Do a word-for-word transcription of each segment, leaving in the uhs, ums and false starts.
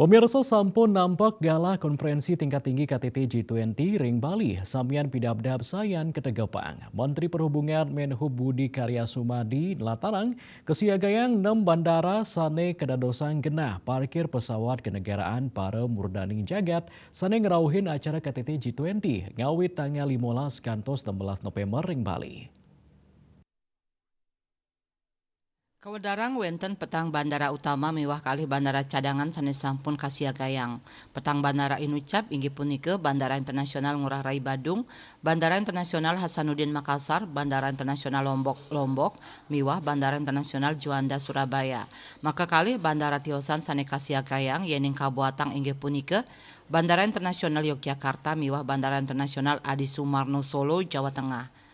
Pemirsa, sampun nampak galah konferensi tingkat tinggi K T T G dua puluh ring Bali, samian pidabdab sayan kategepang. Menteri Perhubungan Menhub Budi Karya Sumadi nlatarang kasiagayang nem bandara sane kadadosang genah parkir pesawat kenegaraan para murdaning jagat sane ngrauhin acara K T T G dua puluh ngawit tanggal limolas kantos enam belas November ring Bali. Kawedarang wenten petang bandara utama miwah kalih bandara cadangan sane sampun kasiagayang. Petang bandara inucap inggih punika Bandara Internasional Ngurah Rai Badung, Bandara Internasional Hasanuddin Makassar, Bandara Internasional Lombok, Lombok, miwah Bandara Internasional Juanda Surabaya. Maka kalih bandara tiosan sane kasiagayang yening kabuatang inggih punika Bandara Internasional Yogyakarta miwah Bandara Internasional Adi Sumarno Solo, Jawa Tengah.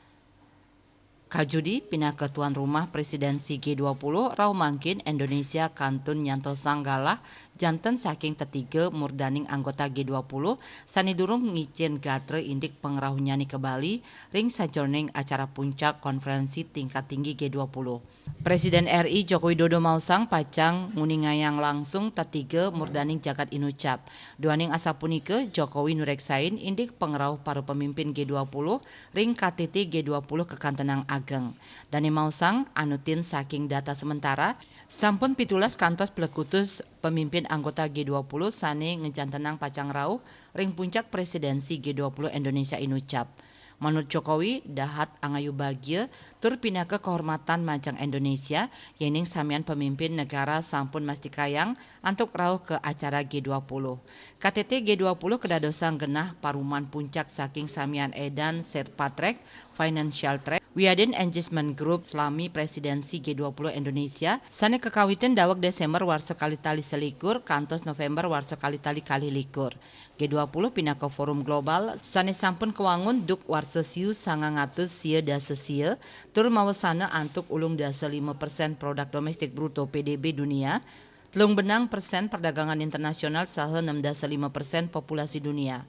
Kajudi pinaka tuan rumah Presidensi G dua puluh, rauh mangkin Indonesia kantun nyantosang galah janten saking tetiga murdaning anggota G dua puluh sane durung ngicen gatra indik pangrauhnyane ka Bali ring sajeroning acara puncak konferensi tingkat tinggi G dua puluh. Presiden R I Joko Widodo maosang pacang nguningayang langsung tetiga murdaning jagat inucap. Duaning asapunika, Jokowi nureksain indik pangrauh para pemimpin G dua puluh ring K T T G dua puluh kakantenang ageng. Dane maosang, anutin saking data sementara, sampun pitulas kantos plekutus pemimpin anggota G dua puluh sane ngejantenang pacang rauh ring puncak Presidensi G dua puluh Indonesia inucap. Manut Jokowi, dahat angayu bagia tur pinaka kahormatan majeng Indonesia, yening samian pemimpin negara sampun mastikayang antuk rauh ka acara G dua puluh. K T T G dua puluh kadadosang genah paruman puncak saking samian edan set patrek, financial track, wiadin engagement group salami Presidensi G dua puluh Indonesia, sane kakawitin daweg Desember warsa kalih tali selikur kantos November warsa kalih tali kalih likur. G dua puluh pinaka forum global sane sampun kawangun duk warsa siu sangang atus sia dasa sia, tur mawesana antuk ulung dasa lima persen produk domestik bruto, P D B, dunia, telung benang persen perdagangan internasional saha enam dasa lima persen populasi dunia.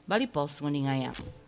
Bali Post nguningayang.